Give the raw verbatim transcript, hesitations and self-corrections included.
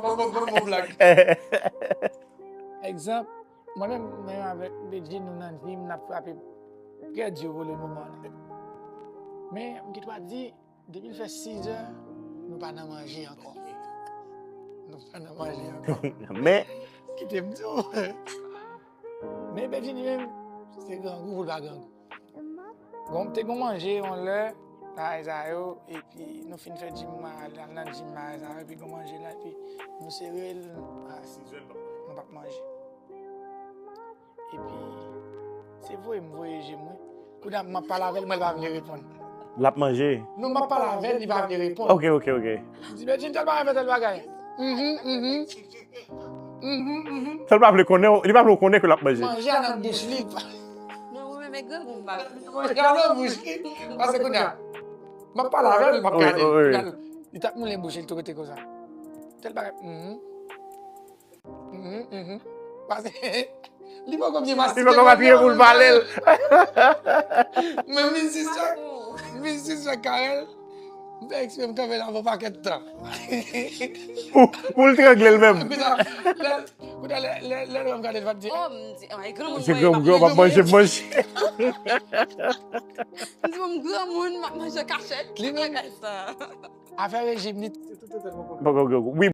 Bon, bon, bon, bon blag. Egzanp, mwen menm, mwen menm avèk Bedjine, nou nan jim, n ap frape trè di pou le moman la. Men, m gen dwa di, depi l fè sizè, nou pa nan manje ankò. Nou pa nan manje ankò. Men, Kite m di w. Men Bedjine menm, se grangou pou l pa grangou. Bon, te gon manje yon lè, bagay sa yo, epi nou fin fè jim la, al nan jim bagay sa yo, epi gon manje la, epi nou sere l, a, nou p ap manje. Epi, se voye m voye je m, wi. Kounye a, m ap pale avè l, mwen l pa vle reponn. L ap manje. Non, m ap pale avè l, li pa vle reponn. Ok, ok, ok. M di, Bedjine, tèl bagay fè tèl bagay. Mhm, mhm. Mhm, mhm. Sa l pa vle konnen, li pa vle konnen ke l ap manje. Manje a nan bouch li. Non, mwen menm e granmoun m pa. Manje a nan bouch li. Paske kounye a, m ap pale avè l, m ap Wi, gade. wi, wi. Gade. Li t ap moulen bouch li, l tou rete konsa. Tèl bagay. Mhm. Mhm, mhm. Paske li poko byen Li mastike. poko mastike pou l pale l. Men mizik sa, mizik sa Karèl, m fè eksprè m kanpe la pou pakèt tan. Pou, pou l trangle l menm. Kounye a, lè, kounye a, lè, lè, lè, lè m gade l, m ap di, Oh, m di, ay, granmoun Se mwen, granmoun, granmoun ap manje, manje. M di, bon, m granmoun, m ap manje kachèt. Li menm. Bagay sa. Afè rejim, li Poko grangou. Wi.